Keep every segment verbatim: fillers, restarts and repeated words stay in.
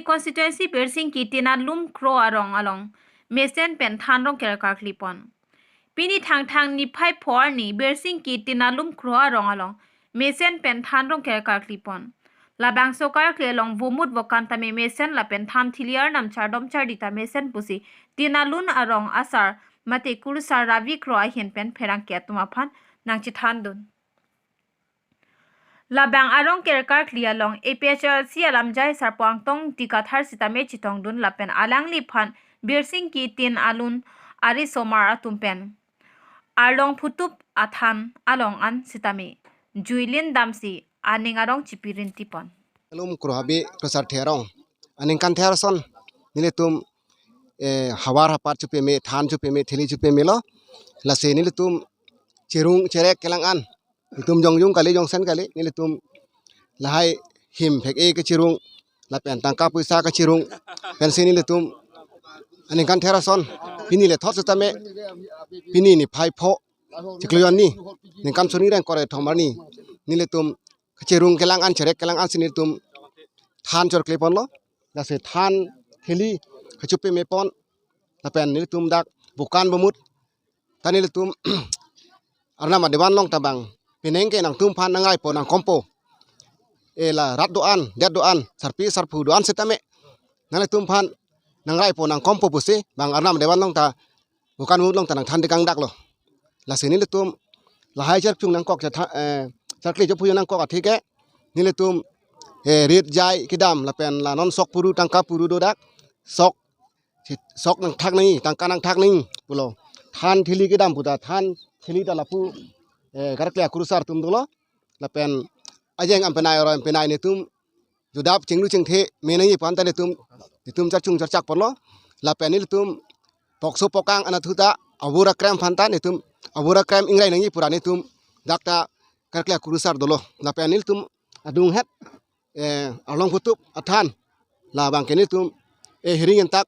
Constituency Birsingki Tin Alum Kro arong along mesen pen than rongker karkli pon. Pini Thangthang niphai pho arni Birsingki Tin Alum Kro arong along mesen pen than rongker karkli pon. Labangso karkli along vomut vokan tame mesen lapen than thili arnam chardom chardi ta mesen pusi Tin Alum arong asar mate kurusar Ravi Kro ahin pen pherangke atum aphan nangchethan dun. Labang arongker karkli along A P H L C alamjai sarpo Angtong Dikathar sitame chetong dun lapen alangliphan Birsingki Tin Alum arisomar atum pen Arlong Phutup athan along an sitame juilin damsi aning arong chipi rinti pon. Alum Kro Habe Kro Sarthe arong aningkan ther ason nelitum, eh, havar hapat chepame, than chepame, thili chepamelo. Lasi nelitum cherung cherek kelang an, itum jongjung kali, jongsen kali, nelitum lahai him phek-e kechirung lapen tangka poisa kechirung pensi nelitum aningkan ther ason pini le thot setame, pini niphai pho chiklo arni, ningkan suri ingkoi ra kethom arni nelitum kechirung kelang an, cherek kelang ansi nelitum than chorkli ponlo. Lasi than thili kachepame pon lapen nelitum dak vokan vomut ta nelitum arnam adevan along ta bang penang ke nangtum aphan nangraipo nangkompo, e la rat do-an, det do-an, sarpi sarpo do-an setame nanglitum aphan nangraipo nangkompo pusi bang arnam adevan along ta vokan vomut along ta nangthan tekang daklo. Lasi nelitum lahai charchung nangkok chetha, eh, charkli chophujo nangkok athe ke nelitum, eh, rit jai kedam lapen la non sok puru tangka puru do dak, sok, sok nangthak nangji, tangka nangthak nangji pulo. Than thili kedam pu ta, than thili ta lapu, eh, karkli akurusar atum dolo. Lapen ajeng ampenai oro ampenai netum judap chinglu chingthe me nangji pu anta netum, netum charchung charchak ponlo. Lapen nelitum pokso pokang anatthu ta avur akrem aphan ta netum avur akrem ingrai nangji pura netum dak ta karkli akurusar dolo. Lapen nelitum adung het, eh, Arlong Phutup athan labang ke nelitum, eh, hiring entak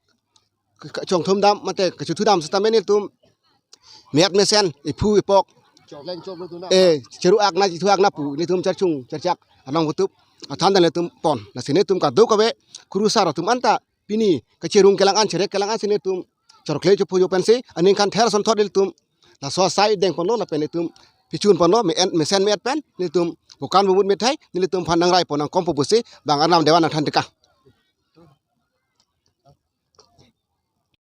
ke-, kachongthum dam mate kachutu dam setame nelitum met mesen iphu ipok, eh, cheru akna, chithu akna pu nelitum charchung charchak Arlong Phutup athan ta nelitum pon. Lasi nelitum kadokave kurusar atum anta pini kachirung kelang an, cherek kelang ansi nelitum chorkli chophujo pensi aningkan ther ason thot nelitum laso asai deng ponlo lapen nelitum pichun ponlo, me-en, mesen me-et pen nelitum vokan vomut methai nelitum aphan nangraipo nangkompo pusi bang arnam adevan nangthan tekang.